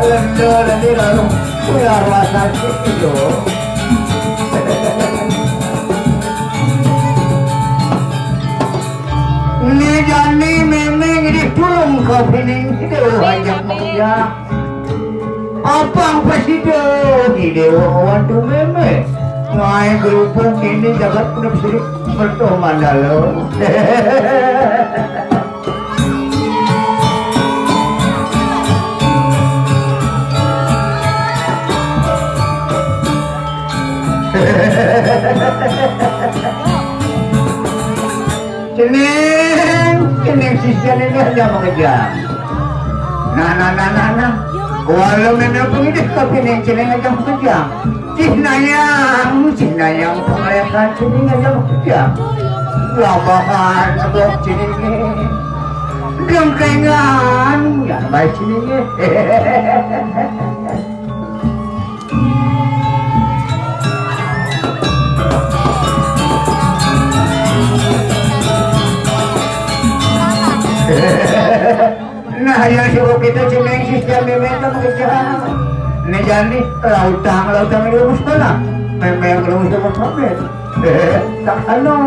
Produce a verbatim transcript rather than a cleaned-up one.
Kendala ni lalu, biar wasa itu. Ni jani mémé ngidih tulung ka pining Déwa Ajah Makejang. Apang prasida Déwa ngwantu mémé. Ngaé grubung kéné jagat Unduk Sirip merta mandala. Cening, cening sisian ini aja makejang. Nah, nah, nah, nah, nah. Walau mémé pengidih ka pining cening aja makejang. Cih nayang, cih nayang panglekan cening aja makejang. Labahan sebab cening ini. Dengkengan, ya baik cening ini. Nah, yang suruh kita cening sisian mémé itu makejang. Ini jani lautang, lautang itu mus mana? Mémé yang mus mana? Tak anu.